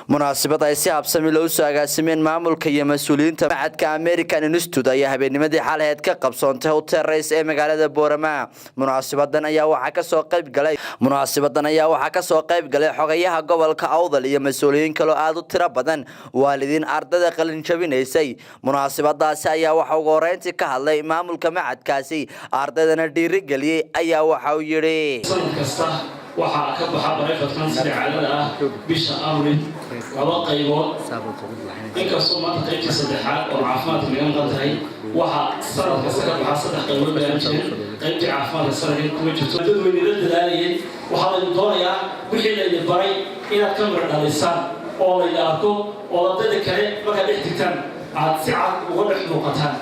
Munaasabad ay si habsami loo soo agaasimeen maamulka iyo mas-uuliyiinta macadka American Institute ayaa habeennimadii xalaheed ka qabsoontay Hotel Rays ee magaalada Boorama. Munaasibadan ayaa waxaa kasoo qayb galay xogayaha gobolka Awdal iyo mas-uuliyiin kaloo aada u tiro badan, waalidiin ardayda qalin jabinaysay. Munaasabadaasi ayaa waxa ugu horeyntii ka hadlay maamulka macadkaasi, ardaydana dhiirigeliyey ayaa waxa uu yidhi: Sanad kasta waxaa ka baxa private-kan sida caadada ah bisha Abril laba qaybood. Inkastoo maanta qaybtii saddexaad oo caafimaadka naga maqan tahay, waxaa sanad kasta ka baxa saddex qaybood baan jirin. Qaybtii caafimaadka sanadkan kuma jirto. Dadweynela dadaalayeen, waxaa laydin doonayaa wixii laydin baray inaad ka mira dhalisaan oo laydin arko oo ardayda kale markaad dhex digtaan aad si cad uga dhex muuqataan.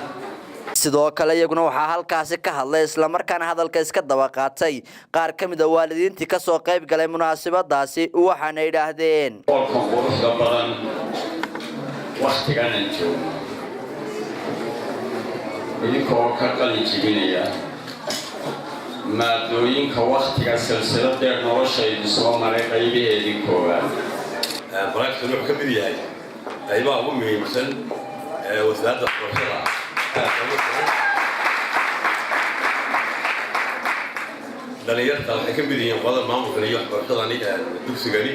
Sidoo kale iyaguna waxaa halkaasi ka hadlay, islamarkaana hadalka iska daba qaatay qaar ka mid a waalidiintii kasoo qayb galay munaasabadaasi, waxaana yidhaahdeen: Qolkan quruxda badan, wakhtiganan joogno, idinkoo ka qalin jibinaya maadooyinka wakhtiga silsiladeed noloshaydu soo maray qaybaheedii koowaad. Private-kan wuxuu ka mid yahay qaybaha ugu muhiimsan ee wasaaradda waxbarashada aad ugu furan. Dhalinyarta waxay ka mid yihiin qolada maamulkan iyo waxbarashadani, dugsigani,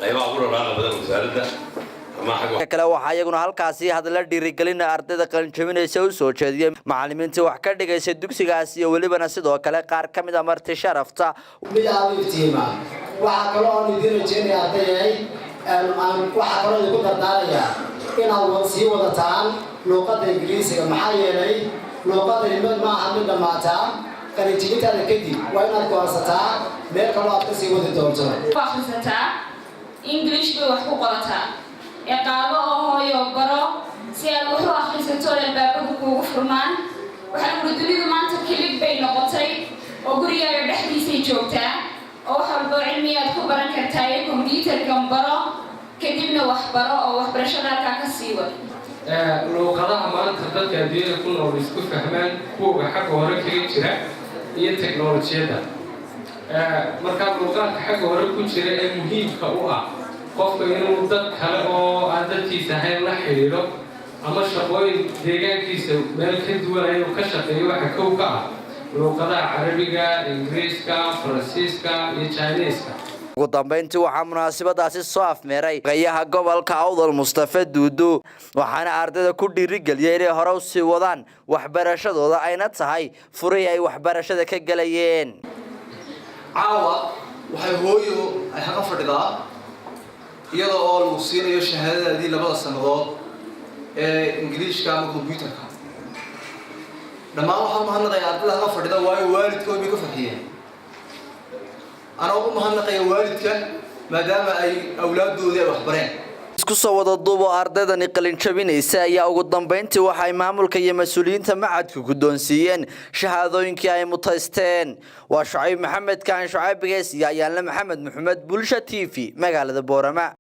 qaybaha ugu dhaqaaqa badan wasaaradda ama xagga Kale waxaa iyaguna halkaasi hadalla dhiirigelina ardayda qalinjabinaysa u soo jeediyey macalimiintii wax ka dhigaysay dugsigaas iyo welibana sidoo kale qaar ka mid a marti sharafta. Mid aada u iftiima. Waxaa kaloo aan idiin rajeynaya, ardayahay, waxaa kaloo idinku dardaarayaa inaad sii wadataan luuqadda Ingiriisiga, maxaa yeelay luuqadani ma aha mid dhammaataa. Qalinjibintaada kadib waa inaad go'aansataa meel kaloo aad kasii wadi doonto. Akhrisataa English bay wax ku qorataa ee qaado oo hooyo baro si aad wax u akhrisato, albaabadu kuugu furmaan. Waxaan uri, dunidu maanta click bay noqotay oo gurigaaga dhexdiisay joogtaa oo wax walboo cilmiyaad ku baran kartaa. Ee kombyuutarkan baro, kadibna wax baro oo waxbarashada halkaa ka sii wad. Luuqadaha maanta dadka adduunyada ku nool isku fahmaan, kuwa xagga hore kaga jira iyo teknolojiyadda. Markaa luuqaadka xagga hore ku jira ee muhiimka u ah qofka inuu dad kale oo aan dadkiisa ahayn la xidhiidho ama shaqooyin deegaankiisa meel ka duwana inuu ka shaqeeyo, waxa kow ka ah luuqadaha Carabiga, Ingiriiska, Faransiiska iyo Jiniiska. Ugu dambeyntii waxaa munaasabadaasi soo afmeeray xogayaha gobolka Awdal, Mustafe Duudu, waxaana ardayda ku dhiirigeliyay inay hore usii wadaan waxbarashadooda, ayna tahay furihii ay waxbarashada ka gelayeen. Caawa waxay hooyo ay xaqa fadhidaa iyada oo lagu siinayo shahaadadaadii 2da sannadood ee Ingiliishka ama kombyuutarka. Dhammaan waxaan umahadnaqaya ardayda haga fadhida, waayo waalidkood bay ka farxiyeen. Anoo u mahadnaqaya waalidka maadaama ay awlaaddoodii ay waxbareen. Isku soo wada duub oo ardaydani qalinjabinaysa ayaa ugu dambeyntii waxay maamulka iyo mas-uuliyiinta macadku guddoonsiiyeen shahaadooyinkii ay mutaysteen. Waa Shucayb Maxamed Kaan, Shucayb Gees iyo Ayaanle Maxamed Maxamed, Bulsha TV, magaalada Boorama.